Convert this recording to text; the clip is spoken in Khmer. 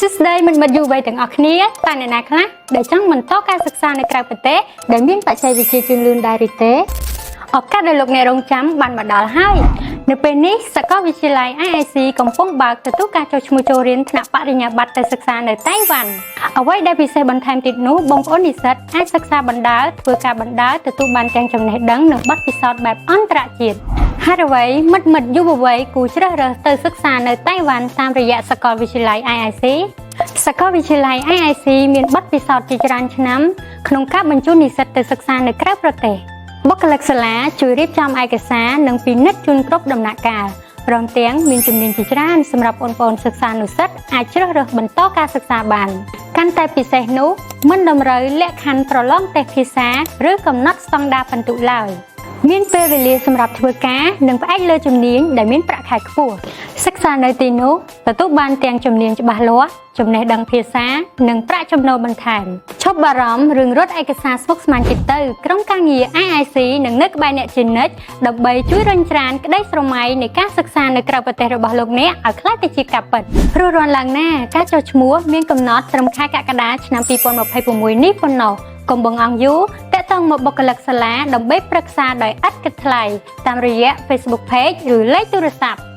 សួស្តីមិត្តមិត្តយុវវ័យទាំងអស់គ្នាតើអ្នកណាខ្លះដែលចង់បន្តការសិក្សានៅក្រៅប្រទេសដែលមានបច្ចេកវិទ្យាជឿនលឿនដែរឬទេឱកាសដែលលោកអ្នករងចាំបានមកដល់ហើយនៅពេលនេះសាកលវិទ្យាល័យ IIC កំពុងបើកទទួលការចុះឈ្មោះចូលរៀនថ្នាក់បរិញ្ញាបត្រទៅសិក្សានៅតៃវ៉ាន់អ្វីដែលពិសេសបន្ថែមទៀតនោះបងប្អូននិស្សិតអាចសិក្សាបណ្ដើរធ្វើការបណ្ដើរទទួលបានទាំងចំណេះដឹងនិងបទពិសោធន៍បែបអន្តរជាតិហេតុអ្វីមិត្តមិត្តយុវវ័យគួរជ្រើសរើសទៅសិក្សានៅតៃវ៉ាន់តាមរយៈសាកលវិទ្យាល័យ IIC សាកលវិទ្យាល័យ IIC មានបទពិសោធន៍ជាច្រើនឆ្នាំក្នុងការបញ្ជូននិស្សិតទៅសិក្សានៅក្រៅប្រទេសបុគ្គលិកសាលាជួយរៀបចំឯកសារនិងពិនិត្យជូនគ្រប់ដំណាក់កាលព្រមទាំងមានជំនាញជាច្រើនសម្រាប់បងប្អូនសិស្សានុសិស្សអាចជ្រើសរើសបន្តការសិក្សាបានកាន់តែពិសេសនោះមិនតម្រូវលក្ខខណ្ឌប្រឡងតេស្តភាសាឬកំណត់ស្តង់ដារពិន្ទុឡើយមានពេលវេលាសម្រាប់ធ្វើការនិងផ្អែកលើជំនាញដែលមានប្រាក់ខែខ្ពស់សិក្សានៅទីនោះទទួលបានទាំងជំនាញច្បាស់លាស់ចំណេះដឹងភាសានិងប្រាក់ចំណូលបន្ថែមឈប់បារម្ភរឿងរត់ឯកសារស្មុគស្មាញទៀតទៅក្រុមការងារ IIC នឹងនៅក្បែរអ្នកជានិច្ចដើម្បីជួយរុញច្រានក្តីស្រមៃនៃការសិក្សានៅក្រៅប្រទេសរបស់លោកអ្នកឲ្យក្លាយទៅជាការពិតព្រោះរាន់ឡើងណាការចុះឈ្មោះមានកំណត់ត្រឹមខែកក្កដាឆ្នាំ2026នេះប៉ុណ្ណោះកុំបង្អង់យូរតាក់ទងមកបុគ្គលិកសាលាដើម្បីប្រឹក្សាដោយឥតគិតថ្លៃតាមរយៈ Facebook Page ឬលេខទូរស័ព្ទ។